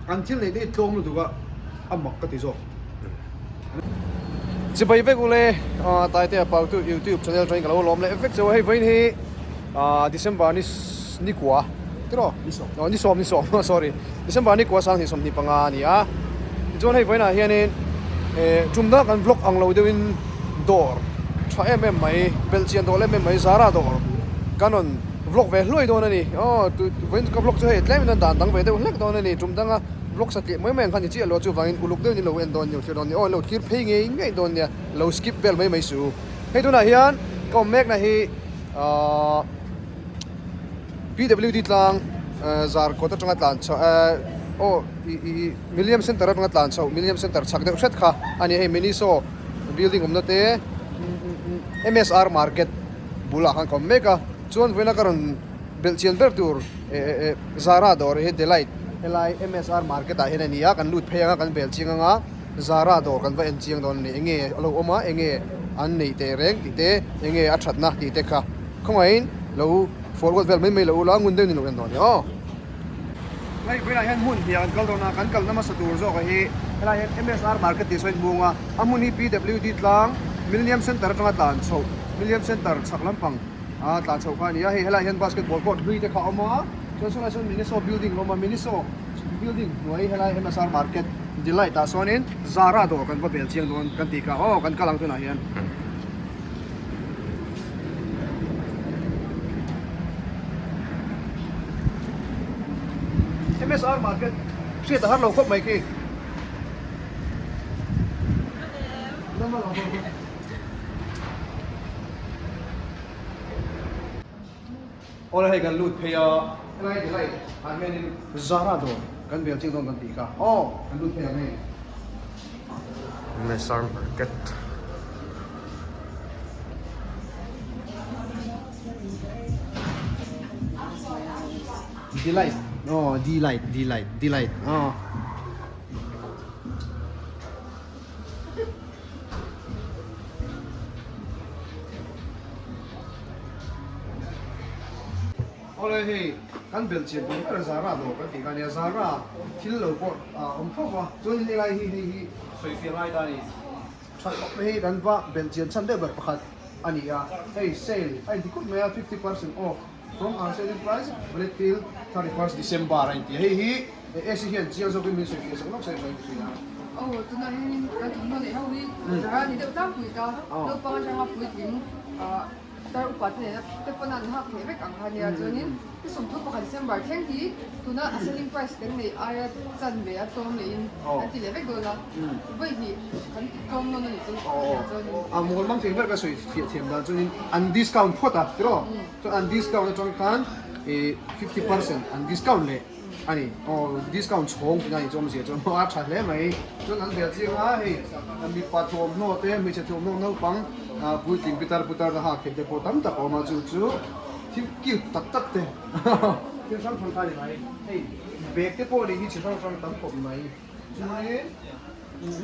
An thil neih te hi tlawm lutuk a, a mak ka ti zawk. Chibai vek ule, Taitea Pautu YouTube channel atangin ka lo lawm leh vek cheu a, hei vawiin hi December ni nikua tiraw? Ni sawm, ni sawm, sorry, December nikua sanghnih 25 a ni a, tichuan hei vawiinah hianin tum dang kan vlog ang lo deuhin dawr tha em em mai, belhchian dawr em em mai Zara dawr kan rawn vlog ve hluai dawn a ni, aw vawiin ka vlog chu hei tlemin a dan dang ve deuh hlek dawn a ni, tum danga vlog satliah mai mai ang kha ni chiah lo a, chuvangin uluk deuhin lo en dawn nia, thlir dawn nia, aw lo thlir phei ngei ngei dawn nia, lo skip vel mai mai suh u. Hei tunah hian ka awm mekna hi ahh PWD tlang zar kawt atanga tlan chhoh aw ih ih Milliam Center atanga tlan chhoh Milliam Center chhak deuh hret kha a ni hei Miniso building awmna te MSR market bulah khan ka awm mek a chuan vawiina ka rawn belh chian ber tur eh Zara dawr hi Delight helai MSR market ah hian a ni a kan lut phei ang a kan bel chiang ang a. Zara dawr kan va en chiang dawn a ni. Enge a lo awm a, enge an neih teh reng tih te, enge a thatna tih te kha khawngaihin lo forward vel mai mai lo ula, ngun deuh ni lo en dawn a ni aw. Hei vawiinah hian hmun hniah kan kal dawn a, kan kalna hmasa tur zawk hi helai hian MSR market tih sawi hmung a, a hmun hi PWD tlang Millennium Centre atanga tlan chhoh, Millennium Centre chhak lampang a tlan chhoh kha a ni a, hei helai hian basketball court hlui te kha a awm a, chuan sawnah sawn Miniso building a awm a, Miniso building hnuai helai MSR market. Delight ah sawnin Zara dawr kan va bel chiang dawn kan tih kha aw kan kal ang tunah hian. MSR market hriat a har lo khawp mai khi. Awle hei kan lut phei a, helai delight ah hianin Zara dawr kan bel chiang dawn kan tih kha aw kan lut phei ang hei. MSR market. Delight aw delight delight delight aw. Awle hei kan belh chian tur ber Zara dawr kan tih kha ania Zara thil lo pawh a awm tho va chuan in helai hi hei hi sawifiah ngai ta a ni tha khawp mai hei kan va belh chian chhan deuh ber pakhat a ni a hei sale a inti khawp mai a 50% off from our selling price valid till 31st December a inti a hei hi AC hian chiang zawkin min sawifiah sak lawk se ka inti thin a. Aw tunah hianin kan thawmhnaw neih ho hi Zara ni deuh tlangpui ta naupang atanga puitling ah Tar upa te nena te pawn an hak theih vek ang kha nia chuanin ni 31 December thleng hi tuna a selling price kan neih aia chan ve a tlawm lehin kan ti leh vek dawn a vawi hnih kan ti tlawm nawn a nih chu tia chuanin. A mawl mang thei ber ka sawi fiah thiam dan chuanin an discount phawt a tiraw chuan an discount atang khan ih 50% an discount leh a ni aw discount chhawng tihna a nih chu awmzia chu a tha hle mai chuan an bel chiang a hei mipa thuamhnaw te hmeichhe thuamhnaw naupang ah puitling pitar putar te hak theih te pawh tam tak a awm a chu chu thil cute tak tak te thil hrang hrang kha a ni mai hei bag te pawh nih hi chi hrang hrang tam khawp mai chuanin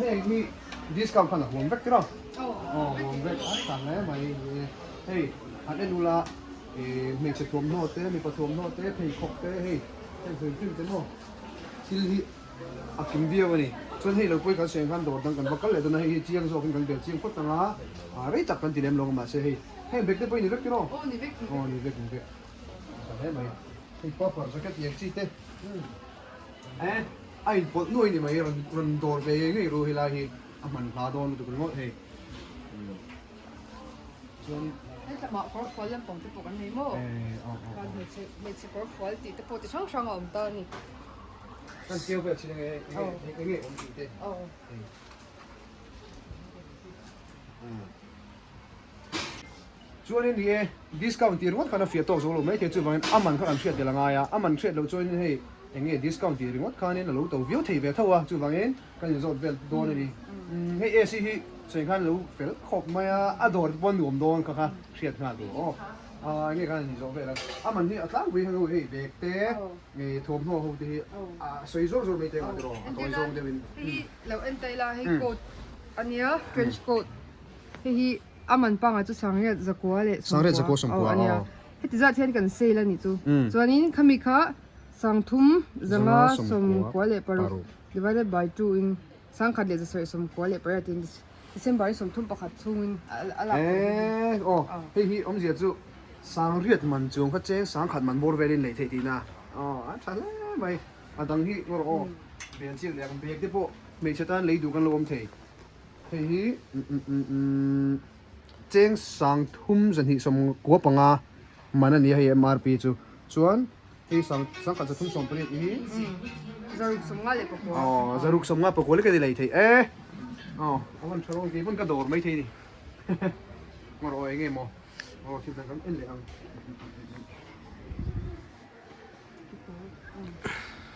heng hi discount khan a huam vek tiraw aw huam vek a tha hle mai hei han en ula. Ih hmeichhe thuamhnaw te mipa thuamhnaw te pheikhawk te hei heng hrim hrim te maw thil hi a kim viau a ni chuan hei lo pawh hi kan sawi ang khan dawr dang kan va kal leh dawn a hei hi chiang zawkin kan bel chiang phawt ang a ah rei tak kan ti lem lo ang mahse hei heng bag te pawh hi ni vek tiraw aw ni vek aw ni vek ni vek a tha hle mai hei puffer jacket lian chi te eh a inpawlh nuai ni mai rawn rawn dawr ve ngei ngei ru helai hi a hman hla dawn lutuk ringawt hei. Chuan Hei lamah kawr fual lampang te pawh kan nei maw? Khan hmeichhe hmeichhe kawr fual tih te pawh ti hrang hrang a awm ta a ni. Kan keu vel chin enge enge enge awm tih te. Chuanin ni e discount tih ringawt khan a fiah tawk zo lo maithei chuvangin a man kha kan hriat tel a ngai a, a man hriat loh chuanin hei enge discount tih ringawt khanin a lo to viau thei ve tho a chuvangin Kan inzawt vel dawn a ni. Hei AC hi sawi khan lo fel khawp mai a, a dawr te pawh a nuam dawn kha kha hriat nghal tur aw. Aa enge khan an inzawh vel a, a man hi a tlangpui hian ho hei bag te, thuamhnaw ho te hi a sawi zawr zawr mai te ang tiraw, a tawi zawng deuhin. Hei hi lo en ta ila hei coat a nia, trench coat hei hi a man pangngai chu sangriat zakua leh sawmkua a nia. Heti zat hian kan sale a nih chu, chuanin khami kha. Sangthum 5 96 divided by 2 in 1178 in December hi 31 chhungin a lak theih. Eee aw hei hi awmzia chu sangriat man chuang kha cheng sangkhat man bawr velin lei theih tihna aw a tha hle mai a dang hi ngaw rawh aw bel chiak leh ang bag te pawh hmeichhe tan lei duh kan lo awm thei hei hi cheng sangthum 295 man a ni a hei MRP chu chuan Hei sang sangkhat 380 hi 654. Aw 654 lek a ni lei thei e. Aw a van tha rawn kei pawn ka dawr mai thei ni. Ngawr aw enge maw aw thil dang kan en leh ang.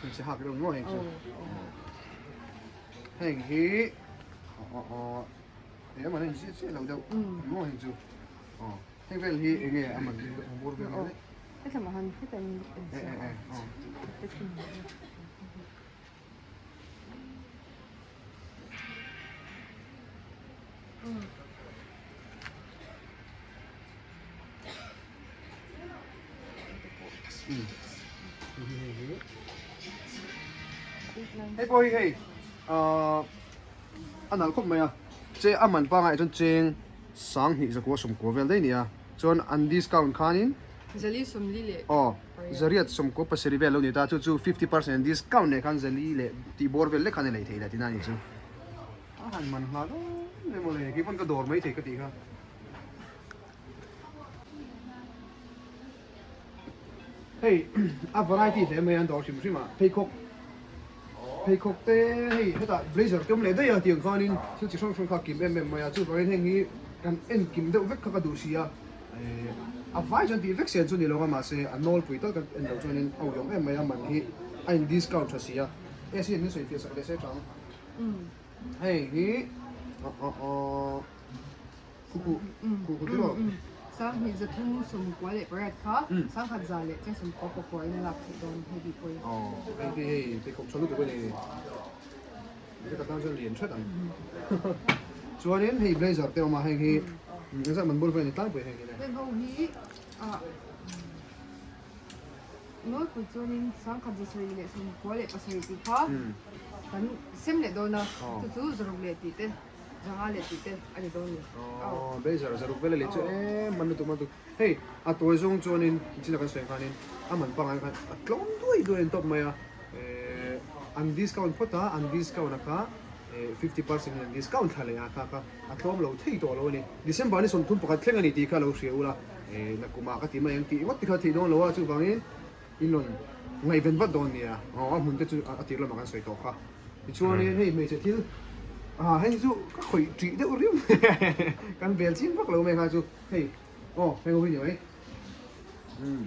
Hmeichhe hak deuh maw heng chu. Heng hi aw aw eng emaw heng chiah chiah lo deuh maw heng chu. Aw heng vel hi enge a man bur vel hi. Hei pawh hi hei ahh a nalh khawp mai a che a man pangai chuan cheng 2190 vel daih a ni a chuan an discount khanin Zali sawmli leh Aw, zariat sawmkaw pasarih vel lo ni ta, chu chu 50% discount leh khan zali leh tih bawr vel lek khan a lei thei leh tihna a ni chu. A han man nghal dawn em mawle, kei pawn ka dawr mai thei ka tih kha. Hei a variety hle mai an dawr hrim hrim a, pheikhawk pheikhawk te hei hetah blazer te awm leh daih a tiang khanin thil chi hrang hrang kha a kim em em mai a, chuvangin heng hi kan en kim deuh vek kha ka duh si a. A vai chuan tih vek sen chu ni lo a mahse a nawlpui tal kan en loh chuanin a uiawm em mai a man hi a in discount tha si a AC in min sawi fiah sak leh se tang hei hi khuku khuku tiraw Sanghnih 398 kha sangkhat za leh cheng 99 in a lak theih dawn hei bik pawhin. Aw hei hi hei pheikhawk tha lutuk a ni ka tan chuan lian that ang chuanin hei blazer te awm a heng hi engzah man bul vel ni tlangpui heng hi le. Heng ho hi ah nawlpui chuanin 1797 tih kha kan sem leh dawn a chu chu zaruk leh tih te zanga leh tih te a ni dawn ni. Aw blazer zaruk vel a leh chu em man lutuk man lutuk hei a tawi zawng chuanin chin a kan sawi ang khanin a man pangngai khan a tlawm duai duai a ni tawp mai a. Eh an discount phawt a, an discount a kha eh 50% in an discount thla leh a kha kha a tlawm lo thei tawh lo a ni. December ni 31 thleng a ni tih kha lo hria ula eh nakumah ka ti mai ang tih ngawt te kha theih dawn lo a, chuvangin in rawn ngaihven vat dawn nia. Aw a hmun te chu a tir lamah kan sawi tawh kha. Tichuanin hei hmeichhe thil ah hei chu ka khawih ṭih deuh riau kan bel ching vak lo mai kha chu hei aw hei ho hi ni mai. Umm.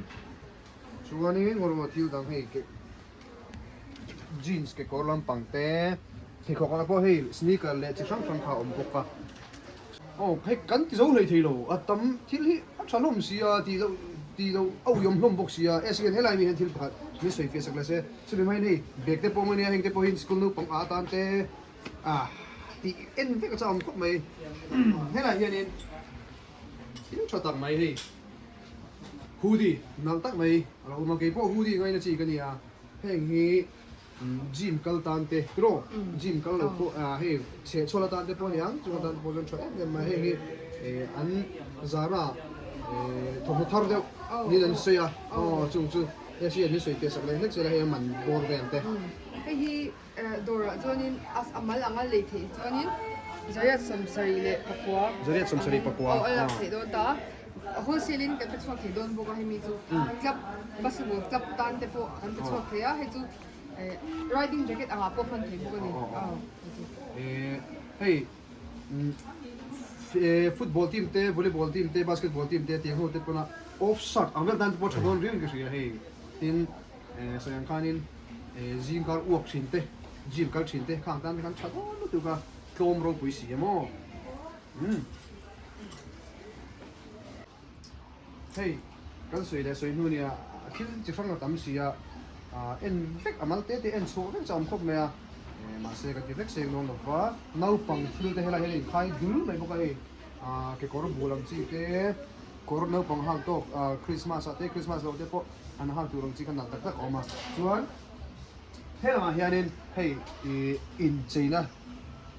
Chuanin ngawrh thil dang hei ke jeans kekawr lampang te pheikhawk ah pawh hei sneaker leh chi hrang hrang kha a awm bawk a. Aw hei kan ti zo hlei thei lo a tam thil hi a tha hlawm si a tih loh tih loh a uiawm hlawm bawk si a SE hian helai mi hian thil pakhat min sawi fiah sak la se chumi hmain hei bag te pawh awm a nia heng te pawh hi school naupang ah atan te ah tih en vek a chak awm khawp mai helai hianin thil tha tak mai hei. Hoodie nalh tak mai a lo awm a, keipawh hoodie ngaina chi ka ni a, heng hi gym kal tan te tiraw gym kal lo pawh ah hei chhehchhawl atan te pawh a ni ang chung atan te pawh chuan tha em em mai heng hi eh an zara eh thawmhnaw thar deuh niin an sawi a aw chung chu hei hriat min sawi fiah sak leh hlek zel a hei a man bawr vel te. Hei hi Dawrah chuanin a mal anga lei theih chuanin 774 774 aw a lak theih dawn ta a wholesale in kan pe chhuak thei dawn bawk a hemi chu club basketball club tan te pawh kan pe chhuak thei a hei chu riding jacket angah pawh hman thei bawk a ni aw hei football team te volleyball team te basketball team te tiang ho te pawna off shirt ang vel tan te pawh tha dawn riau in ka hria hei tin Sawi ang khanin zing kar uak thin te, gym kal thin te khang tan te khan tha dawn lutuk a, tlawm ropui si em aw. Umm. Hei kan sawi leh sawi hnu nia thil chi hrang a tam si a, en vek a mal te te en chhuah vek chu a awm khawp mai a, mahse ka ti vek seng dawn lova, naupang thil te helai hian a inkhai dul mai bawk a hei kekawr bul ang chi te, kawr naupang hak tawk Christmas ah te Christmas loh te pawh. an hak tur ang chi kha nalh tak tak a awm a chuan helamah hianin hei ih incheina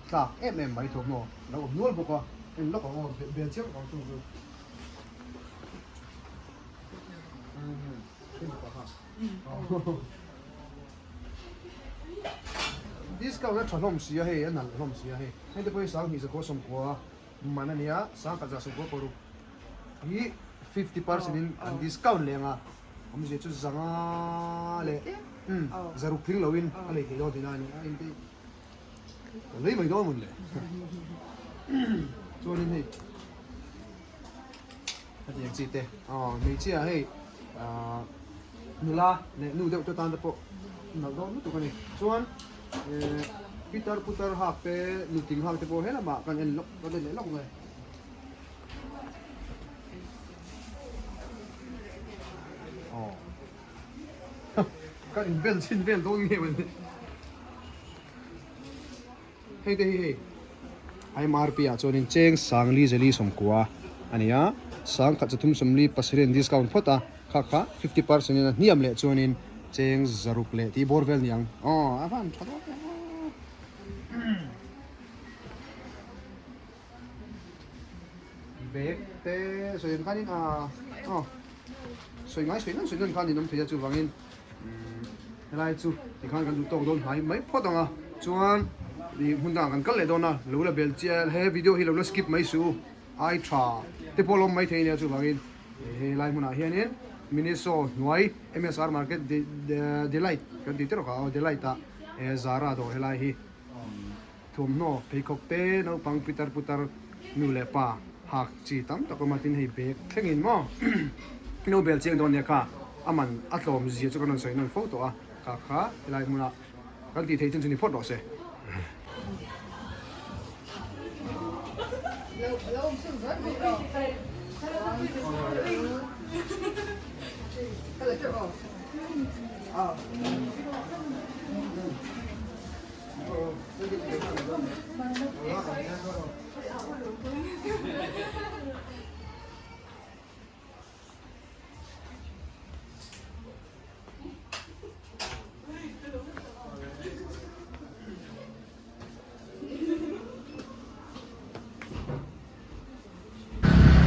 tlak em em mai thawmhnaw a lo awm nual bawk a en lawk ang aw bel chiang ang chung chu Discount a tha hlawm si a hei a nalh hlawm si a hei hei te pawh hi sanghnih zakua sawmkua man a nia sangkhat zah sawmkua paruk hi 50% in an discount leh ang a awmzia chu zanga leh umm zaruk tling loin a lei thei dawn tihna a ni a inte ka lei mai dawn mawn le chuanin hei hetiang chi te aw hmeichhia hei ahh nula leh nu deuh te tan te pawh nalh dawn lutuk a ni chuan ehh pitar putar hak te nutling hak te pawh helamah kan en lawk kan en leh lawk mai. Aw kan inbel chhin vel dawn nge mawni. Hei te hi hei MRP ah chuanin cheng sangli zeli sawmkua a ni a, sangkhat chathum sawmli pasarih an discount phawt a, kha kha 50% in a hniam leh chuanin cheng zaruk leh tih bawr vel ni ang aw a van tha dawn em aw. Bag te sawi ang khanin ah aw sawi ngai sawi nan sawi nan khan in awm thei a chuvangin helai chu tikhan kan duh tawk dawn hnai mai phawt ang a chuan ih hmun dangah kan kal leh dawn a lo la bel chiah he video hi lo la skip mai suh u ai tha te pawh a lawm mai thei a nia chuvangin helai hmunah hianin Miniso hnuai MSR market delight kan tih teuh kha aw delight ah Zara dawr helai hi. Thuamhnaw, pheikhawk te, naupang pitar putar nu leh pa hak chi tam tak awm a, tin hei bag thlengin maw no bel chiang dawn nia kha a man a tlawm zia chu kan rawn sawi nawn fo tawh a, kha kha helai hmunah kan tih theih chin chu ni phawt rawh se.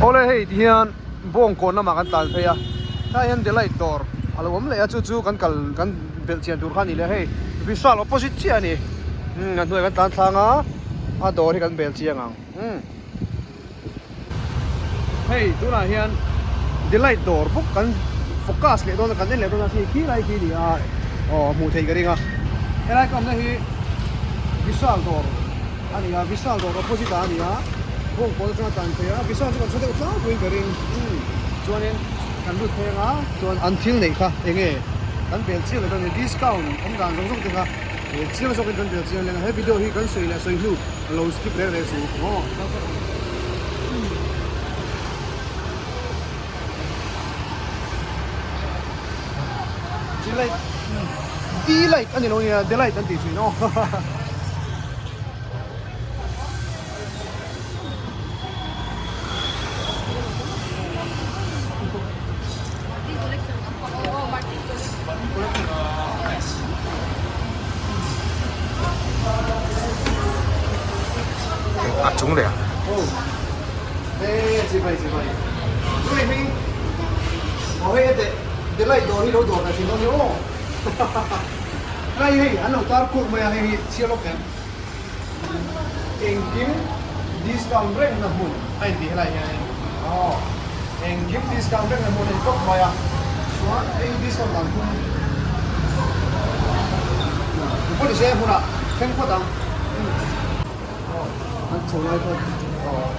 Awle hei ti hian bawngkawn lamah kan tlan phei a tlaiah hian delight dawr a lo awm leh a chu chu kan kal kan belh chian tur kha a ni leh hei vishal opposite chiah a ni umm a hnuaiah kan tlan thlang a a dawr hi kan bel chiang ang umm hei tunah hian delight dawr bawk kan focus leh dawn a kan en leh dawn a khi lai khi a ni a aw hmuh theih ka ring a helai ka awmna hi vishal dawr. A ni a, Vishal dawr opposite ah a ni a, bawng pawl atanga tlan phei a, Vishal chu kan hre deuh tlangpuiin ka ring, umm chuanin kan lut phei anga chuan an thil neih kha eng nge kan bel chiang leh dawn a ni, discount awm dan zawng zawng te kha chiang zawkin kan bel chiang leh a, he video hi kan sawi leh sawi hnu lo skip reng reng suh maw. Delight Delight a ni lo nia Delight an tih thin aw. A chung leh a. Engkim discount reng na hmun a intih helai hianin aw engkim discount reng na hmun a ni tawp mai a chuan hei discount dan thum pawh ni se hmunah thleng phawt ang aw an chho lai phawt aw.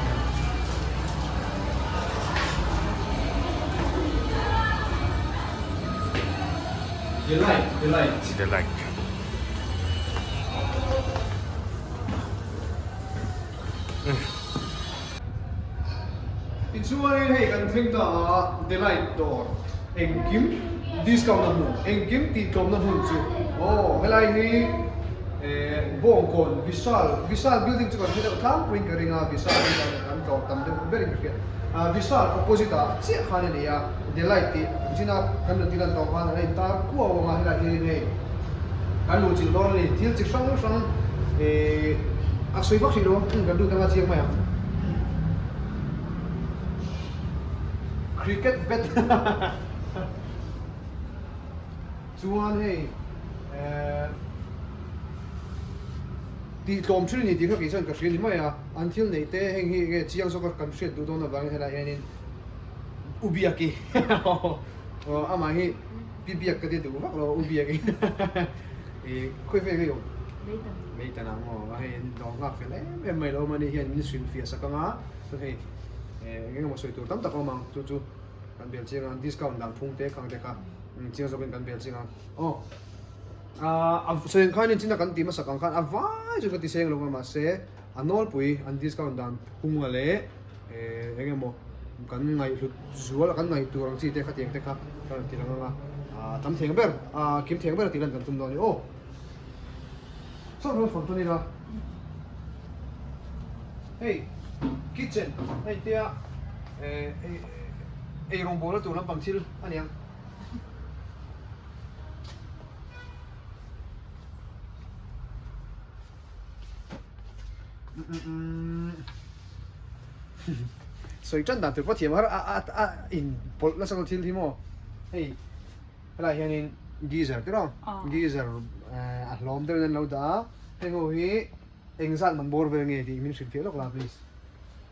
Delight delight delight. Tichuanin hei kan thleng ta a Delight dawr engkim discount na hmun engkim tih tlawmna hmun chu aw helai hi eh Bawngkawn Vishal Vishal building chu kan hre deuh tlangpuiin ka ring a Vishal hi kan tlawm tam deuh berin ka hria. Vishal opposite ah chiah khan a ni a, Delight tih zina kan rawn tilan tawh khan a intar kuau ang a, helai hianin hei kan luhchilh dawn a ni, thil chi hrang hrang eh a sawi vak hrih lo ang, kan lut anga chiang mai ang. Cricket bat chuan hei eh tih tlawm thin a ni tih kha kei chuan ka hria ni mai a, an thil neih te heng hi enge chiang zawk a kan hriat duh dawn avangin helai hianin U Biaki aw amah hi Pi Biak ka ti duh vak lo U Biaki ih khawi vel nge awm Meitan ang aw a hei an dawr nghak fel em em mai lo awm a ni hian min hrilhfiah sak ang a chuan hei eng emaw sawi tur tam tak a awm ang chu chu kan bel chiang ang discount dan phung te khang te kha chiang zawkin kan bel chiang ang aw a sawi ang khan chin a kan tih hmasak ang khan a vai chu ka ti seng lo a mahse a nawlpui an discount dan phunga leh eng emaw kan ngaihhlut zual a kan ngaih tur ang chi te khatiang te kha ka rawn ti lang ang a tam theng ber a kim theng ber a tih lan kan tum dawn a ni aw saw rawn fawm tan ila hei kitchen hei tia ei rawngbawlna tur lampang thil a ni ang. Sawi tan dan tur pawh thiam har a a a in pawlh nasa thil hi maw hei helai hianin geyser te rawh geyser a hlawm deuhin an lo dah a heng ho hi Engzat man bawr vel nge tih min hrilhfiah lawk la please.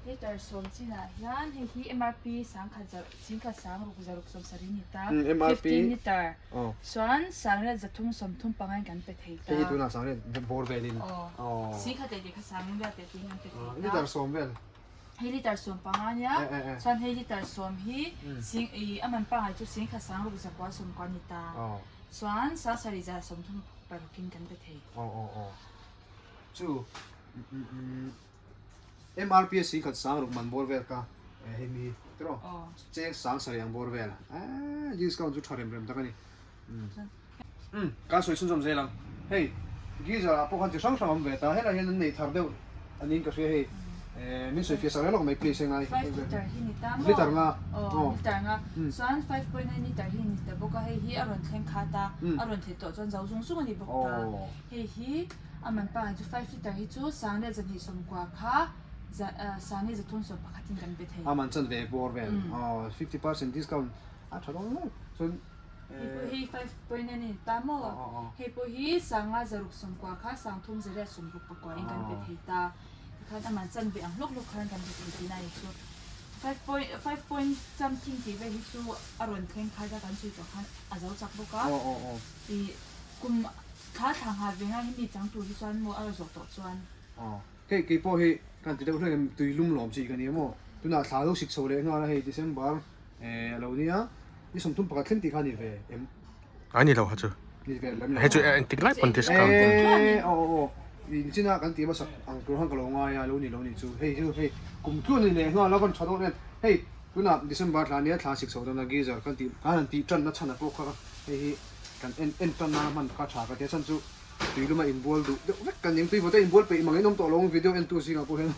Liter sawm chinah hian hei hi MRP sangkhat zarh singkhat sangruk zaruk sawmsarih a ni ta, fifteen liter chuan sangriat zathum sawmthum pangain kan pe thei ta. Hei hi tunah sangriat bawr velin. Aw singkhat leh tih kha sangriat leh tiin kan pe thei ta. Liter sawm vel. Hei liter sawm panga nia chuan hei liter sawm hi sing ih a man pangai chu singkhat sangruk zakua sawmkua a ni ta chuan sangsarih za sawmthum parukin kan pe thei. Aw aw aw. Chu MRP a singkhat sang ruk man bawr vel ka hei mi tiraw cheng sang sarih ang bawr vel a discount chu tha rem rem tak a ni umm kan sawi chhunzawm zel ang hei geyser ah pawh khan chi hrang hrang a awm ve ta helai hian an nei thar deuh a niin ka hria hei min sawi fiah sak reng lawk mai please heng ai Five liter hi ni ta maw? Liter nga Aw liter nga chuan 5.9 liter hi ni ta bawk a hei hi a rawn thleng khat a a rawn thlen tawh chuan zo zung zung a ni bawk ta hei hi A man pangai chu 5 liter hi chu Sangliat zahnih sawmkua kha Sangliat zathum sawm pakhatin kan pe thei. A man chan ve bawr vel aw 50% discount a tha dawn hle chuan Hei pawh hi 5.9 a ni ta maw? Hei pawh hi Sanga zaruk sawmkua kha Sangthum zariat sawmruk pakua in kan pe thei ta. Tikhan a man chan ve ang hlawk hlawk khan kan pe thei tihna a ni chu. Five point something tih vel hi chu a rawn thleng khat a kan sawi tawh khan a zo chak bawk a. Ih kum Thla thla nghal ve ngai hi mi chang tur hi chuan maw a zawh tawh chuan. Aw hei kei pawh hi kan ti deuh hlek em tui lum lawm chi ka ni maw tunah thla lo sik chho leh nghal a hei December eh a lo nia ni 31 thleng tih kha ni ve em. A ni lo kha chu. Ni ve lem lo. Hei chu engtik lai pawn discount. Eh aw aw aw in china kan tih hmasak ang tur khan ka lo ngai a lo ni lo ni chu hei chu hei kum tluan a ni leh nghal a van tha dawn em hei tunah December thla nia thla sik chho dawn a geyser kan tih kan han tih tan na chhan ah pawh kha hei hi. Kan en en tan nana hman kha tha ka ti a chhan chu tui luma inbual duh deuh vek kan ning tui vawte inbual peih mang in awm tawh lo ang video en tu zingah pawh hian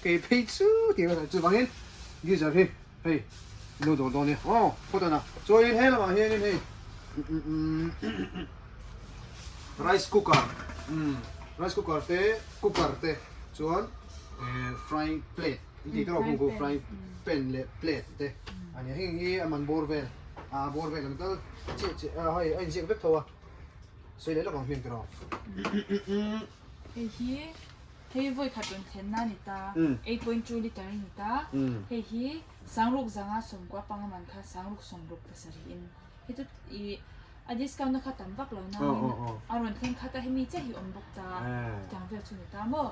kei phei chu tih ka chuvangin geyser hi hei lo dawr dawn nia aw phawt a na chuanin he lamah hianin hei rice cooker rice cooker te cooker te chuan frying plate in tih te rawh hung frying pan leh plate te a ni heng hi a man bawr vel. A bawr vel ang tal chiah chiah a hei a inziak vek tho a sawi leh lawk ang hming tiraw. Hei hi hei vawi khat rawn thlen na a ni ta 8.2 liter a ni ta hei hi sangruk zanga sawmkua panga man kha sangruk sawmruk pasarih in hei chu ih a discount na kha tam vak lo nangin a rawn thleng khat a hemi chiah hi awm bawk ta chutiang vel chu a ni ta maw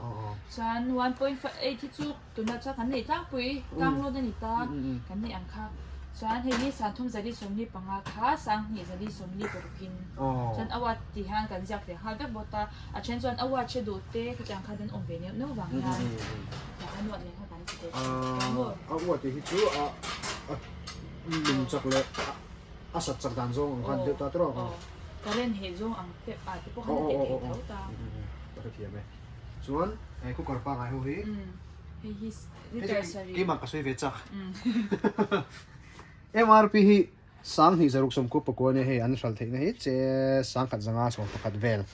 chuan 1.8 hi chu Tunah chuan kan neih tlangpui tlang lawn a ni ta, kan neih ang kha. Chuan hei hi Sangthum zali 45 kha Sanghnih zali 46 in chuan a watt tih hian kan ziak ve nghal vek bawk a, a then chuan a watt hre duh te khatiang khan an awm ve neuh neuh vang hian tah khan watt leh kha kan ti thei thin maw. A watt tih hi chu a lum chak leh a sat chak dan zawng ang khan deuh ta tawrh ang. Current heh zawng ang te ah te pawh khan a teh thei tho ta. Ka hrethiam e. Chuan cooker pangngai ho hi. Hei hi liter sarih. Keimah ka sawi ve chak. MRP hi 10 zaruk 90 pakua ania hei an hral theihna hi che 10 151 vel.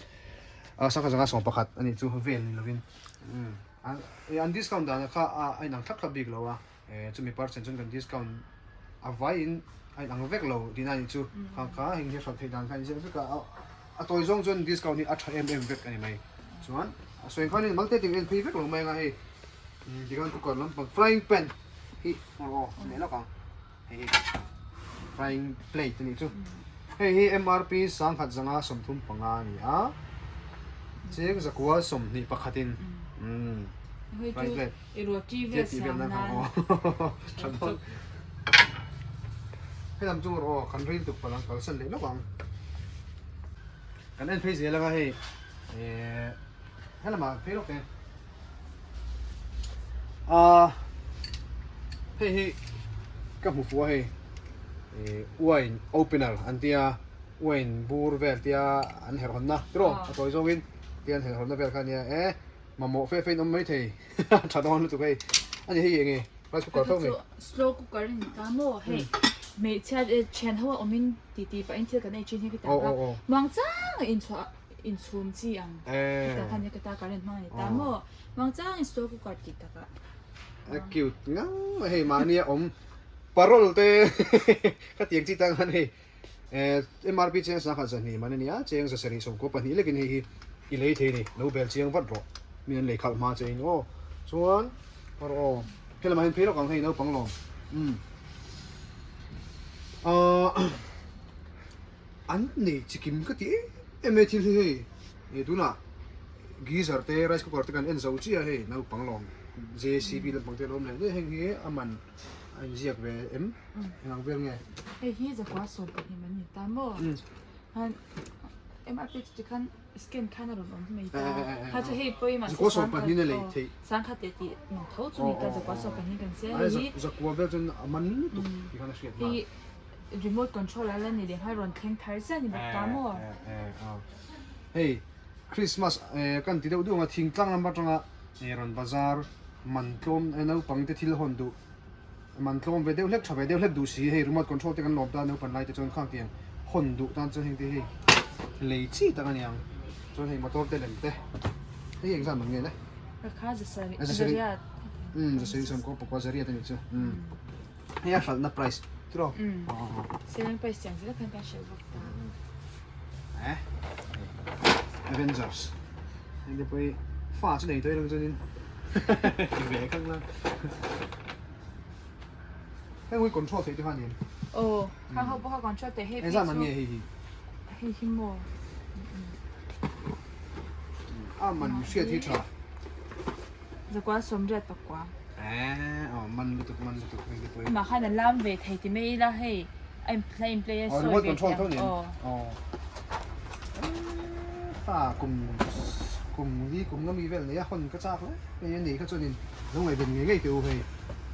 10 111 anih chu vel ni lovin. An discount dan kha a inang thlap thlap bik lo a. Chumi percent chuan kan discount a vaiin a inang vek lo tihna anih chu. Kha kha heng hi a hralh theih dan kha a inziak vek a, a tawi zawng chuan discount hi a tha em em vek a ni mai. Chuan a sawi khan in malte ting en phei vek lo mai anga hei tikhan cooker lampang frying pan hi aw leh lawk ang hei hi frying plate anih chu. Hei hi MRP 1135 a ni a, cheng zakua 21 in frying plate. I roti vel siam nan tha dawn. Helam chu aw kan ril tuk palang kalsan leh lawk ang. Kan en phei zel anga hei eh helamah phei lawk teh. Ah hei hi ka hmu fuh a hei eh wine opener an tia wine bur vel tia an herh hawnna tiraw a tawi zawngin tia an herh hawnna vel kha ania eh. Mamawh fe fe in awm mai thei. Tha dawn lutuk hei. Ani hei enge rice cooker tho nge? Slow cooker a ni ta maw hei. Hmeichhia thian ho a awm in ti ti pah in thil kan ei thin hi ka ta kha. Muang chang a inchhuah inchhum chi ang ka ta khan ka ta current hmang a ni ta maw. Muang chang in slow cooker tih takah. A cute ngang mai hei mahni a awm parol te ka tiang chi tang khan hei. MRP cheng sangkhat zahnih man a ni a, cheng zasarih 92 lekin hei hi i lei thei a ni, lo bel chiang vat rawh, min an lei khalh hma che in aw, chuan rawh aw, helamah hian phei lawk ang hei naupang lawm umm ahh an nei chikim ka ti em em mai thil hi hei eh tunah geyser te rice cooker te kan en zo chiah a hei naupang lawm JCB lampang te a lo awm leh daih heng hi a man a inziak ve em. Engang vel nge? Hei hi zakua 12 an ni ta maw? Khan MRP chu tikhan scan khan a rawn awm mai ta. Kha chu hei pawh i mahse Zakua 12 a lei theih. Sangkhat leh tih mang tho chu ni ta zakua 12 kan sia hei hi. Zakua vel chuan a man lutuk tih khan a hriat nghal. Hei remote control a la ni leh nghal rawn thleng thar chiah ni bawk ta maw? Hei Christmas kan ti deuh deuh ang a thingtlang lam atanga rawn bazar man tlawm naupang te thil hawn duh Man tlawm ve deuh hlek tha ve deuh hlek duh si hei remote control te kan lawm ta naupan lai te chuan khang tiang hawn duh tan chuan heng te hei lei chi tak a ni ang chuan hei motor te lem te hei eng zan man nge le Ka kha zasari zariat um zasari sam ko pakua zariat ani chu um hei a hralhna price tiraw um selling price chiang zela khan kan hrilh bawk ta eh Avengers heng te pawh hi fa chu nei tawh ila chuanin ti ve khang la Heng hui control theih te kha nen. Aw, khang ho pawh kha control theih hei phei chu. Engzah man nge hei hi? Hei hi maw? A man hriat hi tha. Zakua 89. Eh, aw man lutuk man lutuk hei te pawh hi. Amah khan a lam ve thei ti mai ila hei a in play in play a sawi ve remote control tho nen. Aw. Aw. Fa kum kum li kum nga mi vel nei a hawn ka chak hle mai a nei kha chuanin lo ngaihven ngei ngei teh u hei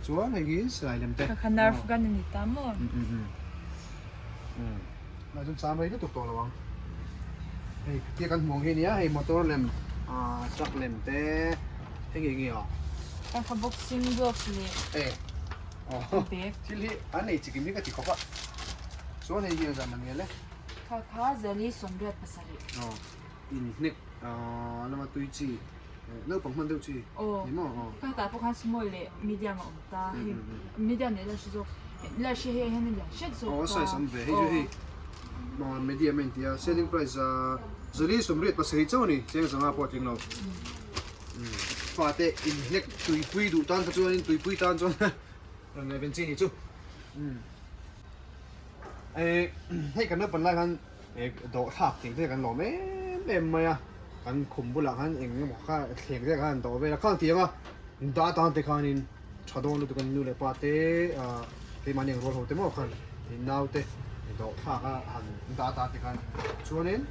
chuan hei hi silai lem te Kha kha nerf gun a ni ta maw? Um lah chuan cham rei lutuk tawh lo ang hei tia kan hmu ang hi ania hei motor lem ah truck lem te hei nge nge aw Kha kha boxing gloves leh eh aw bag thil hi an nei chikim hi ka ti khawp a chuan hei hi engzah man nge le. Kha kha zali 87. Aw, inhnek lama tui chi, naupang hman deuh chi ni maw? Aw. Kha tah pawh khan small leh medium a awm ta, hei medium leh large zawk, large hi hei hian a lian hret zawk ta. Aw, size awm ve, hei chu hei medium a inti a, selling price zali 87 chauh a ni, cheng zanga pawh a tling lo. Fate inhnek tuipui duh tan kha chuanin tuipui tan chuan rawn ngaihven chi ni chu. Hei kan naupang lai khan dawh thlak tih te kan lawm em em mai a, kan khum bulah khan eng emaw kha thleng te khan an dawh vel a, khang tiang a dah atan te khanin tha dawn lutuk an nu leh pa te ah keimahni ang rual ho te maw khan nau te dawh thlak a han dah atan te khan chuanin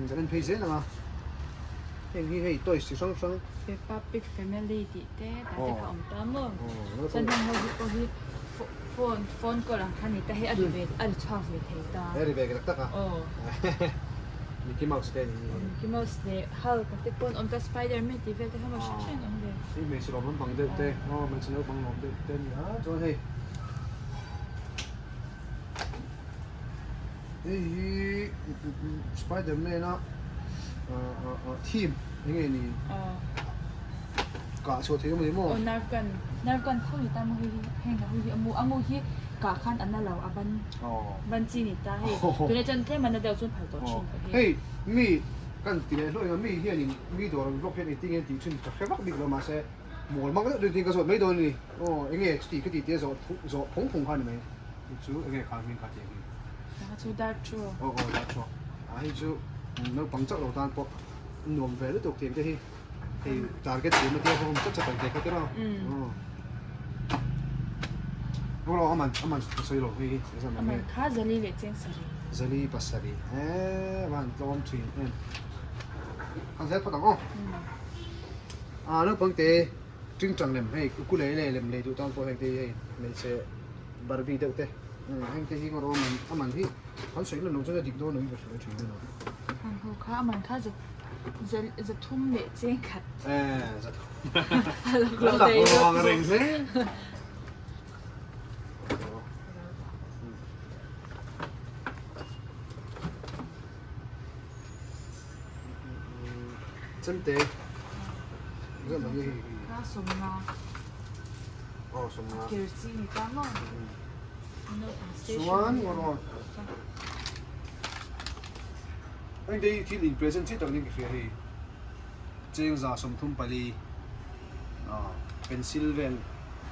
kan en phei zel ang a, heng hi hei toys chi hrang hrang. Peppa Pig Family tih te tah te kha awm ta maw chuan heng ho hi pawh hi Phone phone call ang kha ni ta hei a ri ve a ri chhuak ve thei ta. A ri ve tak tak a. Aw. Mickey Mouse te ni. Mickey Mouse leh Hulk te pawh an awm ta, Spider Man tih vel te kha maw hrang hrang an awm ve. Hei hmeichhe lawm lampang deuh te, aw hmeichhe naupang lawm deuh te a ni a, chuan hei hei hi Spider Man a theme eng nge ni kah chhuah theih awm a ni maw? Aw nerf gun, nerf gun khaw ni ta maw hei hi heng ho hi a mu a mu hi kah khan a na lo a ban ban chi ni ta hei tunah chuan tlem a na deuh chuan phal tawh thin ka hi. Hei mi kan ti leh hluai ang a mi hianin mi dawr an vlog hian engtin nge an tih thin ka hre vak bik lo mahse mawl mang deuh deuh tin ka zawt mai dawn a ni aw eng nge chuti ka tih te zawh zawh phung phung kha a ni mai hei chu eng nge kha hming kha tih ang hi. Kha chu dark chu. Aw aw dark chu a hei chu naupang chauh lo tan pawh nuam ve lutuk tih ang te hi. Hei target tur na tia pawh chat chat ang te kha tiraw aw Aw aman aman ka sawi lo hei hi exam aman kha zali leh cheng sarih zali pasarih e van tlawm thin em kan zel phawt ang aw a naupang te tingtang lem hei ukulele lem lei duh tan pawh heng te hi hei hmeichhe barbie deuh te heng te hi ngawt aman aman hi kan sawi lan lo chuan a dik dawn lo in ka hria thin a ni. Heng ho kha aman kha za thum leh cheng khat. Eh za thum. A lak lo ang reng hle. Chemte. Kha sawmnga. Aw sawmnga. Kir chi ni ta maw. Chuan ngawrawn. Heng te hi thil in present chi tak niin ka hria hei chengza 34 pencil vel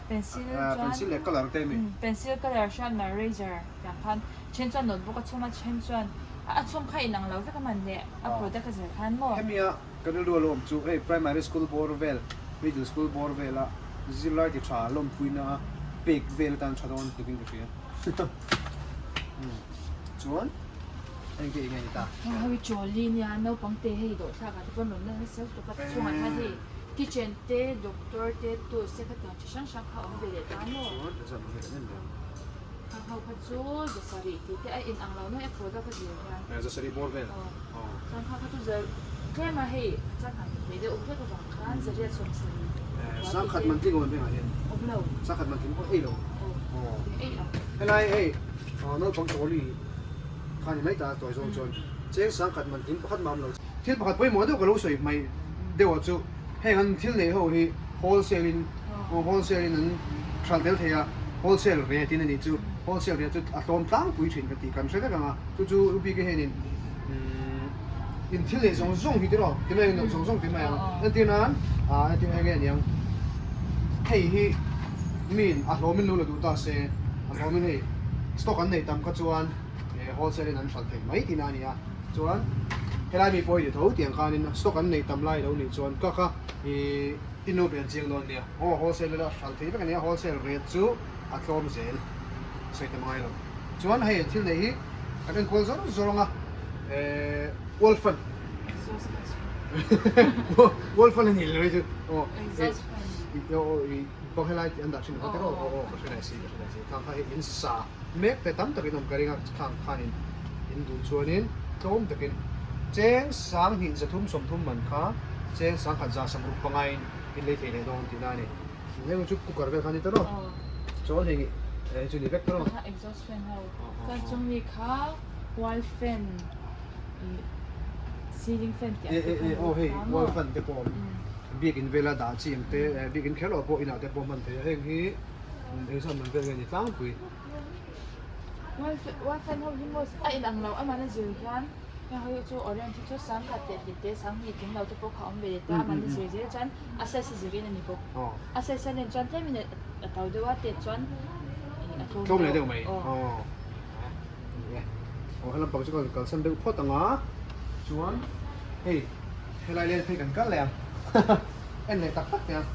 Pencil chuan pencil leh colour te ani. Pencil colour hriatna eraser tiang khan then chuan notebook a chhung a then chuan a chhung kha inang lo vek a man leh a product a zir khan maw. Hemia ka rilru a lo awm chu hei primary school bawr vel middle school bawr vela zirlai ti tha lawmpuina pek vel atan tha dawn tukin ka hria chuan heng te eng nge ni ta. Heng ho hi trolley nia naupang te hei dawhthlak ah te pawn rawn la nasa lutuk a chhungah hian hei kitchen te doctor te tools te kha tiang chi hrang hrang kha a awm ve leh ta maw. Chuan exam ang hi kan en leh ang. Heng ho kha chu zasarih tih te a in ang lo nuai a product a zir hian. Zasarih bawr vel. Aw. Chuan kha kha chu za tlem a hei chang han hmeh deuh hlek avang khan zariat 70. Sangkhat man tling awm em vengah hian? Awm lo. Sangkhat man tling pawh ei lo. Aw. Ei ang. Helai hei naupang trolley kha ni mai ta tawi zawng chuan cheng sangkhat man tling pakhat mah awm lo. Thil pakhat pawimawh deuh ka lo sawi hmaih deuh ah chu heng an thil neih ho hi wholesale in wholesale in an hralh tel thei a, wholesale rate in a nih chu wholesale rate chu a tlawm tlangpui thin ka tih kan hre vek ang a, chu chu u bik hianin in thil neih zawng zawng hi tiraw ti mai ang zawng zawng ti mai ang entir nan ah entir eng nge aniang hei hi miin a hlawmin lo la duh ta se a hlawmin hei stock an neih tam kha chuan wholesale in an hralh thei mai tihna a ni a. Chuan helai mi pawh hi ni tho tiang khanin stock an neih tam lai lo nih chuan ka kha ih i nu pian chiang dawn nia aw wholesale ila hralh thei vek a nia wholesale rate chu a tlawm zel sawi tam ngai lo chuan hei thil neih hi kan enkual zawr zawr ang a eh world fund world fund a ni lo hi chu aw aw ih bang helai an dah thin ang kha aw aw ka hre nai si ka hre nai si khang kha hei in sa Mek te tam takin awm ka ring a, khang khanin in duh chuanin tlawm takin cheng 2 330 man kha cheng 1 160 pangaiin in lei thei leh dawn tihna a ni. Heng chu cooker vel kha a ni ta rawh, chuan heng hei chu ni vek ta rawh. Kha exhaust fan ho chuan chumi kha wall fan ih ceiling fan tih ang te kha Aw hei wall fan te pawh biakin vela dah chi ang te biakin kher loh pawh inah te pawh hman thei a heng hi Engzah man vel nge ni tlangpui? Wifi ho hi maw a inang lo amahna zir hian heng ho hi chu orange hi chu 10,000 leh tih te 2,000 tling lo te pawh kha a awm ve leh ta amahna zir zel chuan a size a zirin a ni bawk. A size a len chuan tlemin a to deuh a tet chuan a tlawm Tlawm leh deuh mai. Aw. Aw helam pang chu kan kalsan deuh phawt ang a chuan hei helai len phei kan kal leh ang en leh tak tak teh ang.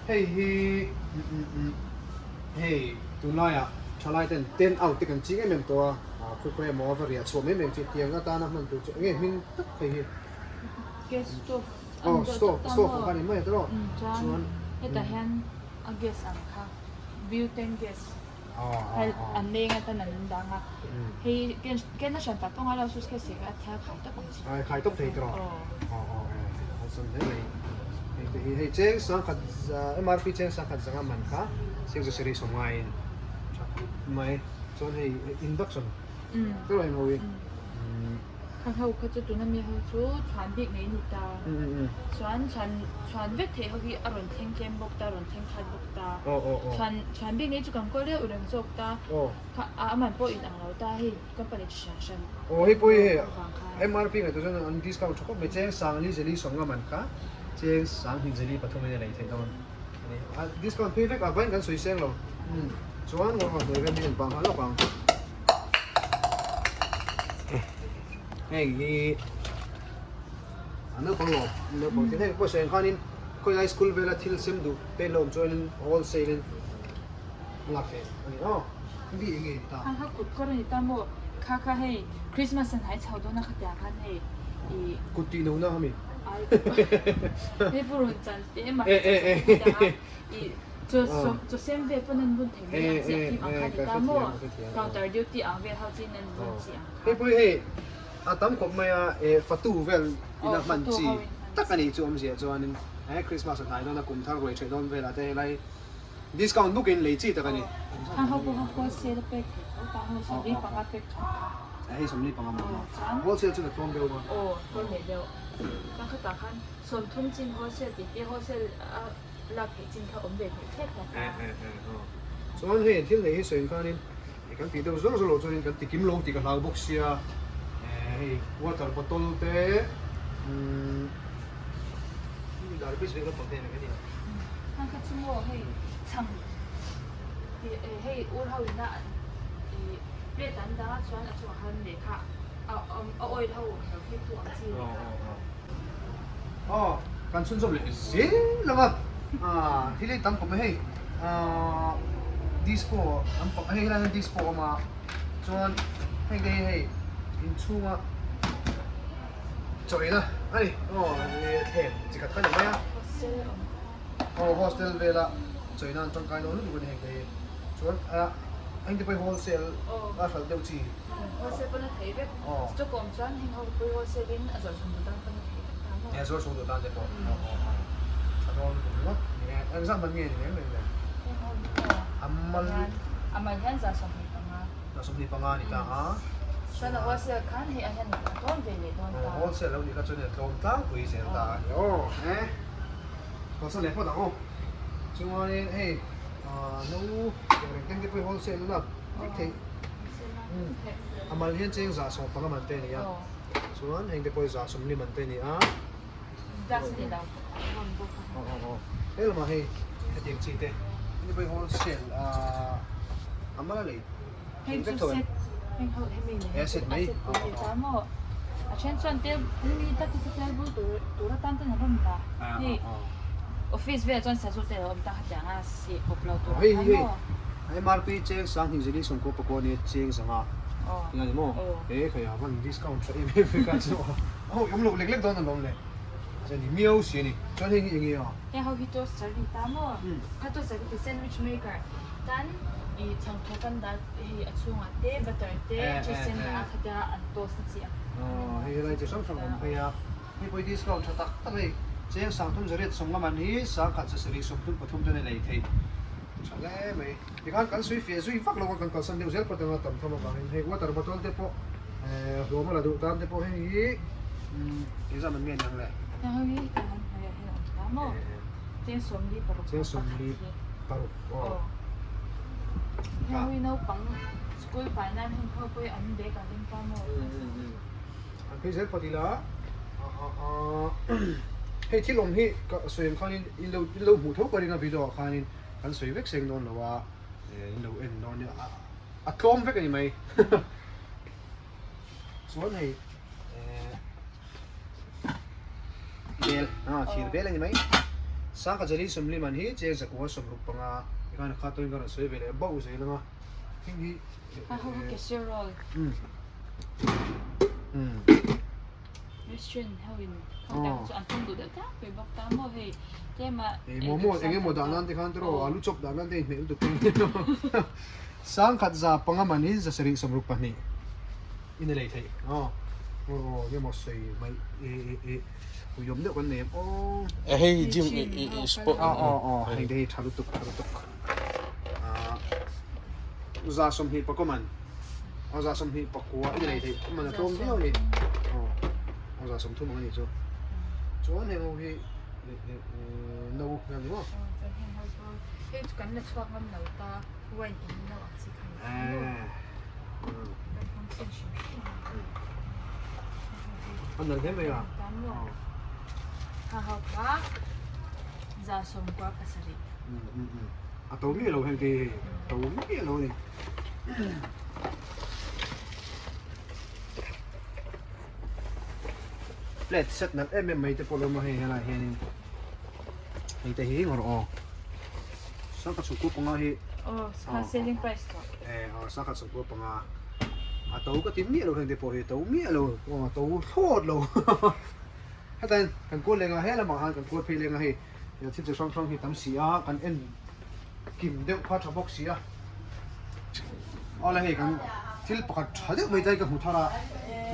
Hei hi hei tunlaiah thalai ten tent out te kan ching em em tawh a, khawi khawi emaw va riah chhuah mai mai ang chi tiang atana hman tur chu enge hming tak hei hi. Gas stove an dawh tak ta maw? Stove ang kha ni mai a tawh chuan hetah hian a gas ang kha butane gas. Hei an leng atan an dang a. Hei ken ken a hran tak pawh ngailo suitcase kha a thial khai tawp ang chi. Ai khai tawp thei tawh. Aw. Aw aw e awlsam hle mai. Hei te hi hei cheng sangkhat MRP cheng sangkhat zanga man kha cheng chu sarih sawm ngaiin tha khawp mai. Chuan hei induction te lo eng ho hi. Kha ho kha chu tuna mi ho chu chhuan bik nei a ni ta. Chuan chhuan chhuan vek theih ho hi a rawn thleng tlem bawk ta, a rawn thleng khat bawk ta. Chhuan chhuan bik nei chu kan kawl reuh reng zawk ta. Kha a man pawh in ang lo ta hei company chi hran hran. Aw hei pawh hi hei MRP ngaihtuah chuan an discount tha khawp mai cheng sang li zeli sawm nga man kha cheng sang hnih zeli pathum in a lei theih dawn a ni. A discount phei vek a vain kan sawi seng lo. Chuan ngaw hnuai vel hi en pah nghal lawk ang. Heng hi a naupang lawm naupang thil heng pawh sawi ang khanin khawilai school vela thil sem duh te an lo awm chuanin wholesale in a lak theih a ni aw mi eng nge ni ta. Kha kha kut kawr a ni ta maw kha kha hei Christmas an hai chho dawn a khatiang khan hei ih. Kut tih lohna a mi. Ai hei purun chan te emaw khatiang a ih. Chaw sawm chaw sem vel pawn an bun thei mai ang chiah fim ang kha ti ta maw counter duty ang vel ho chin an bun chi ang kha. Hei pawh hi hei a tam khawp mai a eh fatu vel ina hman chi tak a nih chu awmzia chuanin he Christmas a hnai dawn a kum thar ruai theih dawn velah te helai discount buk in lei chi tak a ni. Kha ho pawh kha wholesale a pek thei tho ta ho sawmli panga pek tho kha. Hei sawmli panga maw wholesale chu ka tlawm deuh a. Aw tlawm leh deuh chuan khatah khan sawmthum chin wholesale tih te wholesale a. lak theih chin kha awm ve theih thlek hlawk a. Chuan hei thil neih hi sawi khanin kan tih deuh zawr zawr loh chuanin kan ti kim lo tih ka hlau bawk sia hei water bottle te garbage bag lampang te eng eng a ni. Hang kha chu maw hei chhang hei ur ho ina plate an dang a chuan a chungah khan lehkha a oil ho lo hip tu ang chi lehkha. Aw kan chhunzawm leh zel ang a, ah thil hi tam khawp mai hei ah disco an pak hei helai hian disco a awm a chuan heng te hi hei inchhunga chaw eina a ni aw thleng chi khat kha ni mai a aw hostel vela chaw eina an tangkai dawn lutuk a ni heng te hi chuan ah heng te pawh hi wholesale a hralh deuh chi. Wholesale pawn a thei vek. Stock awm chuan heng ho pawh wholesale in a zawrh chhung duh tan pawn a thei vek ta maw? He zawrh chhung duh tan te pawh tha dawn lutuk ringawt. Ni e, engzah man nge ni reng reng le? Heng ho hi maw? A mal A mal hian 25. 25 a ni ta a. Chuan a wholesale khan hei ah hian a tlawm ve leh dawn ta. Wholesale lo nih kha chuan a tlawm tlangpui zel ta a ni aw. He wholesale leh phawt ang aw. Chuanin hei no reng reng te pawh hi wholesale lak vek theih. A mal hian cheng 75 man te a ni a, chuan heng te pawh hi 40 man te a ni a. He lamah hei hetiang chi te heng te pawh hi wholesale a mal a lei thei vek tho em? He set mai. A then chuan tel mi tak hi chu tel bul tur atan ten a rawn la hei office velah chuan sazu te a lo awm ta khatiang a seh pawp lo tur ang khan maw. MRP cheng 2000 zeli sawmkua pakua nia cheng 500 ila ni maw? He khai a van discount tha em em vek a chu a awm loh lek lek dawn alawm le a ni miau si a ni chuan heng hi eng nge a? Heng ho hi toaster a ni ta maw? Kha toaster hi ti sandwich maker tan i chhang thaw kan dah hei a chhungah te butter te cheese sen dah a khatia an toast na chi ang Aw hei helai chi hrang hrang awm phei a hei pawh hi discount tha tak tak hei cheng 30 30 man hi 1773 ten a lei theih. Tha hle mai. Tikhan kan sui fiah zui vak lo a, kan kalsan deuh zel phawt ang a tam tham avangin hei water bottle te pawh hlawm a la duh tan te pawh heng hi engzah man nge ni ang le? Heng ho hi kan han hmuh ah hian a awm ta maw? Cheng 46 Cheng 46 aw. Heng ho hi naupang school pai nan heng ho pawh hi an bag ah ding ta maw? An phei zel phawt ila hei thil awm hi ka sawi ang khanin in lo in lo hmuh tho ka ring a video ah khanin kan sawi vek seng dawn lo a in lo en dawn nia a tlawm vek a ni mai chuan hei bel ah thir bel a ni mai sangkhat zali 40 man hi cheng 165 tikhan a kha tawhin ka rawn sawi ve leh bauh zel ang a heng hi A ho ho casserole. Restaurant ho in ho tak chu an hmang duh deuh tak mai bawk ta maw hei tlema Ei momo eng emaw dah nan te khan tiraw alu chop dah nan te inhmeh lutuk te Sangkhat za panga man hi 762 in a lei theih aw aw eng emaw sawi mai e e e uiawm deuh kan nei em aw. Hei gym i i sport aw aw aw heng te hi tha lutuk tha lutuk 25 man aw 29 in a lei theih man a tlawm viau a ni aw aw 30 ang a nih chu chuan heng ho hi no vel ni maw. Chuan heng ho chu hei chu kan la chhuak ngam lo ta wine in no ang chi kha ni maw kan hmang chhin hrim hrim a. A nalh hle mai a. Ha ho kha 97. A to miah lo heng te hi to miah lo a ni. Plate set nalh em em mai te pawh lo awm a hei helaiah hianin hei te hi ngawrh aw sangkhat sawmkua panga hi aw kha selling price tawh e aw sangkhat sawmkua panga a to ka ti miah lo heng te pawh hi to miah lo aw a to thlawt lo hetain kan kual leng a he lamah khan kan kual phei leng a hei thil chi hrang hrang hi tam si a kan en kim deuh kha tha bawk si a awle hei kan thil pakhat tha deuh mai te ka hmu thar a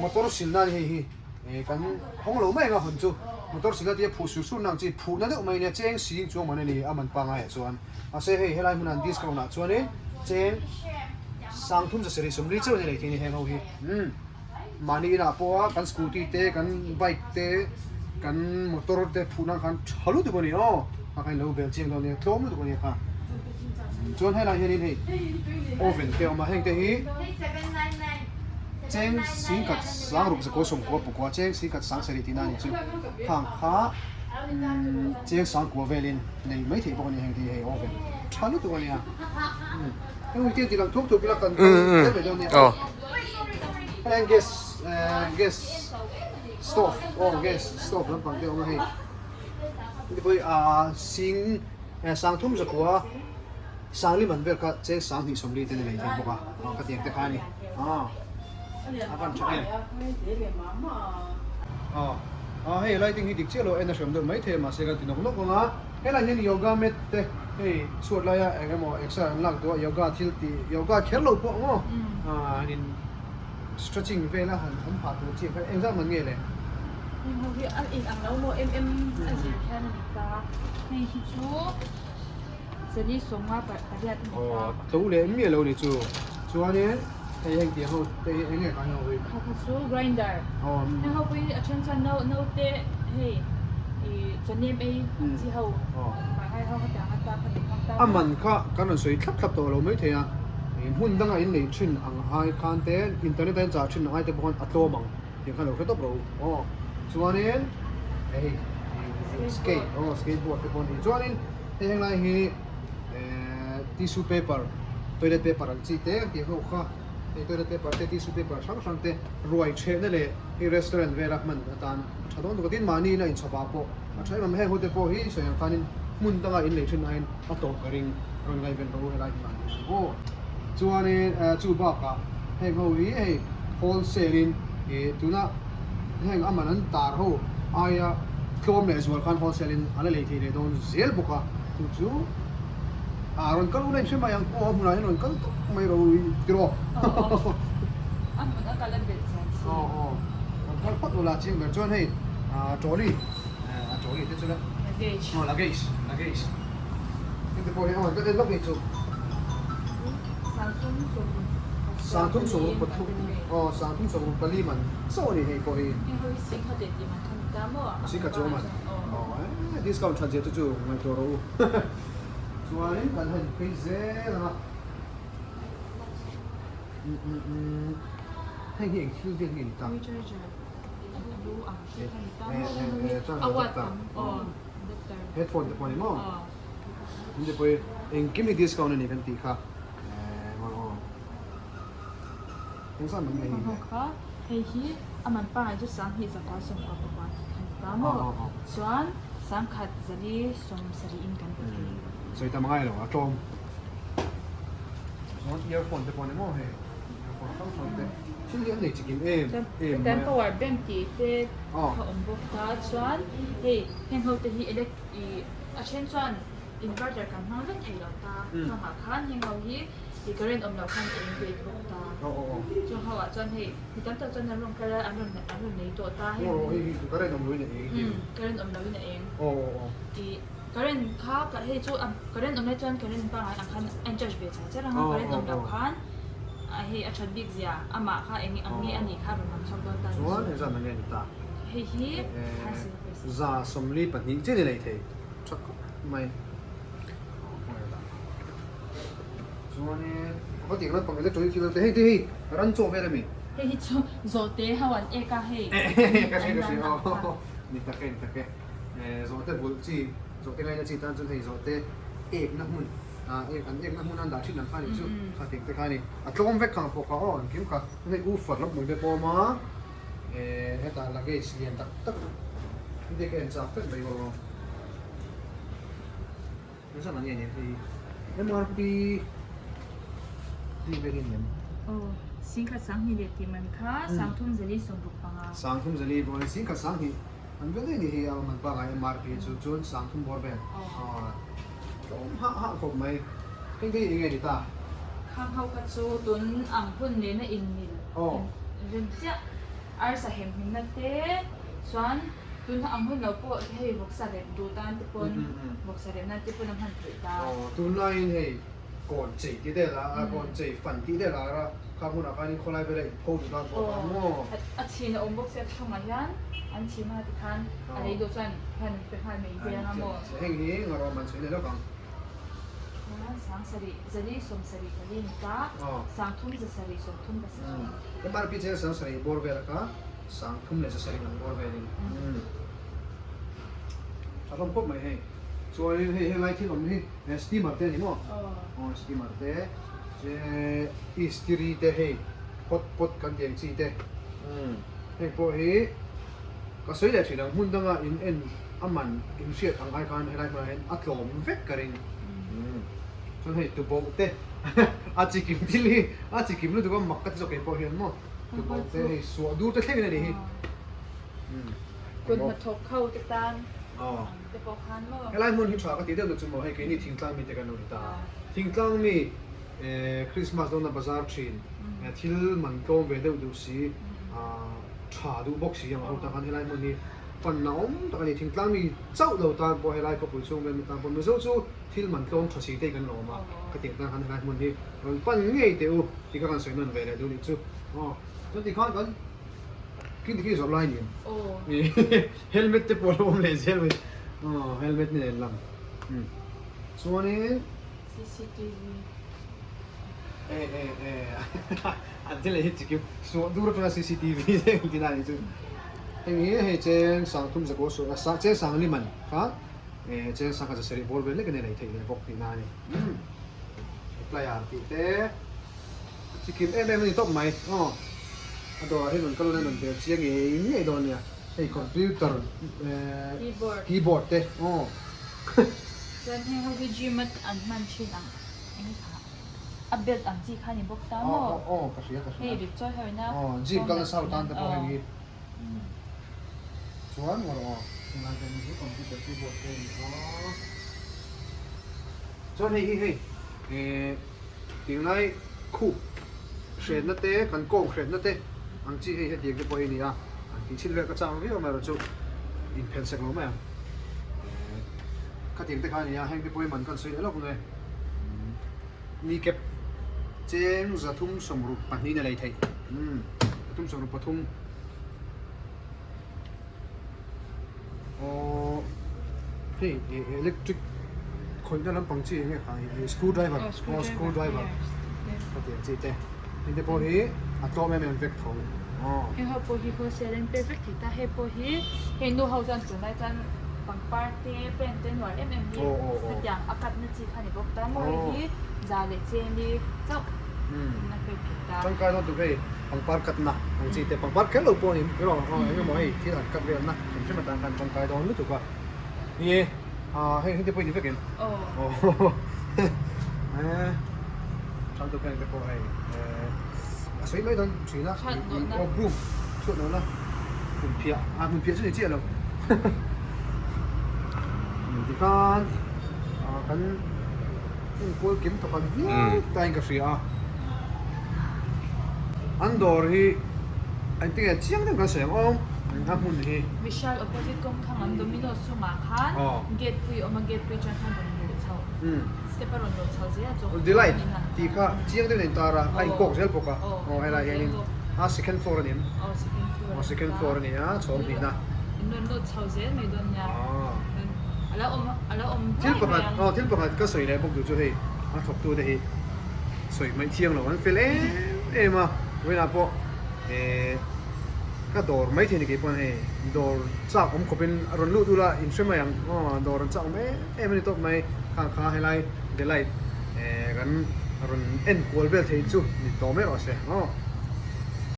motor silna a ni hei hi eh kan hawng lo mai ang a hawn chu motor silna tia phuh sur sur na ang chi phuhna deuh mai ania cheng sing chuang man a ni a man pangai ah chuan mahse hei helai hmunah an discount ah chuanin cheng sangthum zasarih sawmli chauh a ni leh thei a ni heng ho hi umm. Mahni inah pawha kan scooty te, kan bike te, kan motor te phuh nan khan tha lutuk a ni aw. Kha kha in lo bel chiang dawn nia, tlawm lutuk a nia kha. Chuan helaiah hianin hei oven te a awm a, heng te hi cheng singkhat sang ruk zakua sawmkua pakua, cheng singkhat sang sarih tihna a nih chu. Khang kha cheng sangkua velin nei mai theih bawk a ni heng te hi hei oven tha lutuk a nia. Heng weekend tih lang thuak thuak ila kan kal zel mai dawn nia. Helai gas gas stove aw gas stove lampang te a awm a hei heti pawh hi ah sing sangthum zakua sangli man vel kha cheng sanghnih sawmli te a ni lei thei bawk a aw khatiang te kha a ni aw a van tha em aw aw hei lighting hi dik chiah lo en a hriam deuh maithei a mahse kan ti nawk nawk ang a helaiah hian yoga mat te hei chhuat laia eng emaw exer an lak duh a yoga thil tih yoga kher lo pawh ang aw ah in stretching vela han an phah tur chi kha engzat man nge le? Heng ho hi an in ang lo maw em em a zir hian a ni ta hei hi chu zali sawmnga pariat a ni ta. Aw to leh miah lo ni chu chuanin hei heng tiang ho te hi eng nge kha heng ho hi? Kha kha chu grinder heng ho pawh hi a then chuan no naute hei ih chawhnem ei ang chi ho mahai ho hetiang ata kha ni hmang ta. A man kha kan rawn sawi thlap thlap tawh lo maithei a. Hmun danga in nei thin ang ai khan te internet a in chah thin ang ai te pawh khan a tlawm ang tih khan lo hre tawp rawh u aw chuanin hei skate aw skateboard te pawh a ni chuanin hei heng lai hi ehh tissue paper toilet paper ang chi te tih ho kha hei toilet paper te tissue paper hrang hrang te ruai chhehna leh hei restaurant vela hman atan a tha dawn tuk a tin mahni in a inchhawp ah pawh a tha em em heng ho te pawh hi sawi ang khanin hmun danga in nei thin aiin a tawp ka ring rawn ngaihven rawh u helai hmunah hian aw chuanin chu bakah heng ho hi hei wholesale in ih tuna heng a man an tar ho aia tlawm leh zual khan wholesale in a la lei thei leh dawn zel bawk a chu chu ah rawn kal ula inhre mai ang aw a hmunah hian rawn kal tawp mai rawh u tiraw a hmun a kal a belh chian si aw aw rawn kal phawt ula chiang ber chuan hei ah trolley a trolley te chu la luggage aw luggage luggage heti pawh hi aw ka en lawk ni chu sangthum sawmruk pathum aw sangthum sawmruk pali man chauh a ni hei pawh hi singkhat chu a man aw eh discount that zia chu chu ngaihtuah rawh u chuanin kan han phei zel ang a heng hi eng thil vel nge ni ta headphone te pawh a ni maw in te pawh hi engkim hi discount a ni kan tih kha eng zat man nge hei ho kha hei hi a man pangai chu sanghnih zakua sawmkua pakua tih kha ni ta maw chuan sangkhat zali sawm sarih in kan pe thei sawi tam angai lo a tlawm chuan earphone te pawh a ni maw hei. Kawr hrang hrang te thil hi an nei chikim em em mai a. Power bank tih te a awm bawk ta chuan hei heng ho te hi elect ih a then chuan inverter kan hmang vek thei lo ta chungah khan heng ho hi ih current awm loh khan eng ve bawk ta chung ho ah chuan hei mi tam tak chuan an rawn kal a an rawn an rawn nei tawh ta heng current awm loin a eng tih current awm loin a eng ih current kha hei chu current awm lai chuan current pangngai ang khan a in charge ve char char ang a current awm loh khan a hei a that bik zia amah kha eng ang nge a nih kha a rawn lang chhuak dawn ta Chuan engzat ang nge a ni ta? Hei hi 142 chiah ni lei thei tha khawp mai. Chuanin va tih lampang electronic thil te hei te hei ran chaw vel a mi? Hei hi chu zawhte ho an ek a hei. Ka hria ka hria aw ni tak e ni tak e. Zawhte vulh chi zawhte ngaina chi tan chuan hei zawhte ekna hmun ah ek an ekna hmun an dah thin ang kha nih chu kha tih te kha a ni. A tlawm vek kha ang pawh kha aw engkim kha hei uffer lampang te pawh a awm a. Eh hetah luggage lian tak tak te ka en chak vek mai bawk a engzah mah nge ni hei MRP tih vel hi a ni em? Aw singkhat sanghnih leh tih man kha sangthum zali 65. Sangthum zali bawr hi singkhat sanghnih an vel daih a ni hei a man pangai MRP chu chuan sangthum bawr vel tlawm hah hah khawp mai heng te hi enge ni ta? Khang ho kha chu tun ang hun nena inmil rem chiah arsa hem hlimna te chuan tun ang hun lo pawh hei vawksa rep duh tan te pawn vawksa rep nan te pawn a hman theih ta. Aw tunlaiin hei kawn chei tih te la a kawn chei fan tih te la a kha hmunah khanin khawlai vela in pho duh tan pawh a maw. A chhin a awm bawk sia thlawngah hian an chhin hma tikhan a lei duh chuan hian an pe nghal mai ve ang a maw. Heng hi ngarawh man chhui leh lawk ang. MRP cheng 70 bawr vel kha 30 70 ang bawr velin a hlawm khawp mai hei. Chuanin hei helai thil awm hi steamer te a ni maw? Aw steamer te che istiri te hei hot pot kan tih ang chi te heng pawh hi ka sawi leh thin ang hmun danga in en A man in hriat ang ai khan helai hmunah hian a tlawm vek ka ring. Chuan hei tuboh te a chikim thil hi a chikim lutuk a mak ka ti zawk kei pawh hian maw tuboh te hei suah dur te thleng in a nih hi. Kut hnathawk ho te tan ang te pawh khan maw. Helai hmun hi tha ka ti deuh na chu maw hei keini thingtlang mi te kan lo ni ta a. Thingtlang mi Christmas dawna bazar thin thil man tlawm ve deuh duh si tha duh bawk si ang ho tan khan helai hmun hi Pan na awm tak a ni. Thingtlang mi chauh lo tan pawh helai khawpui chhung vel mi tan pawh Mizo chu thil man tlawm tha si te hi kan lawm a, ka tih ang tan khan helai hmun hi rawn pan ngei teh u tih kha kan sawi nawn ve leh duh nih chu. Aw chuan tikhan kan kin tikhi zawrh lai nen helmet te pawh a lo awm leh zel mai aw helmet nen lang chuanin CCTV e e e an thil leh hi chikim suah dur atanga CCTV te ang tih na nih chu. Heng hi hei cheng sangthum zakua suah a sa cheng sangli man kha eh cheng sangkhat zasarih bawr vel lek a ni lei theih leh bawk tihna a ni. Umm plier tih te chikim em em a ni tawp mai aw a dawrah hian rawn kal a rawn bel chiang ngei ngei dawn nia hei computer eh keyboard te aw. Chuan heng ho hi gym a an hman thin ang eng kha. A belt ang chi kha ni bawk ta maw? Aw aw ka hria ka hria. Hei rit chawi ho ina. Aw gym kal nasa ho tan te pawh hei hi. Chuan ngawr aw. Tunlai te hi computer keyboard te ni a. Chuan hei hi hei eh tinglai khup hrenna te kan kawng hrenna te ang chi hei hetiang te pawh hi ni a. An tih chhin vel ka chang viau mai erawh chu inphelh sek lo mai ang. Khatiang te kha a ni a heng te pawh hi man kan sawi leh lawk nge. Kneecap cheng 362 a lei theih. 363. Aww hei electric khawihna lampang chi enge kha hi screw driver aw screw driver khatiang chi te heng te pawh hi a tlawm em em vek tho aw. Heng ho pawh hi wholesale an pe vek thei ta hei pawh hi hei nu ho chuan tunlai chuan pangpar te pen te nuar em em hi hetiang a cut na chi kha ni bawk ta maw hei hi za leh cheng hi chauh in a pe thei ta. Tangkai dawn tuk hei pangpar cut na ang chi te pangpar kher lo pawh a ni erawh aw eng emaw hei thil an cut vel na hrim hrim atan khan tangkai dawn lutuk a ni e ah hei heng te pawh i ni vek em aw eh tang tuk heng te pawh hei eh. a sawi mai dawn thin a aw broom chhuat nawhna hmun phiah ah hmun phiah chu ni chiah lo tikhan ah kan enkual kim tawk an viau tain ka hria a an dawr hi engtinge chiang deuh kan sawi ang aw a hmun hi. Vishal opposite kawngthlang an Domino's chungah khan gate pui a awm a gate pui atang khan rawn luh chhoh. Step a rawn lo chho zel a chaw Delight tih kha chiang deuhin a intar a, a inkawk zel bawk a, aw helai hianin a second floor a ni em? Aw second floor a ni a, chhawng hnihna. In rawn lut chho zel mai dawn nia, a lo awm a lo awm Thil pakhat aw thil pakhat ka sawi leh bawk duh chu hei a thawktu te hi sawi hmaih thiang lo an fel em em a, vawiinah pawh eh ka dawr maithei ni kei pawn hei dawr chak awm khawpin a rawn lut ula in hre mai ang aw dawr an chak awm em. Em a ni tawp mai, khang kha helai delight eh kan rawn en kual vel thei chu ni tawh mai rawh se aw.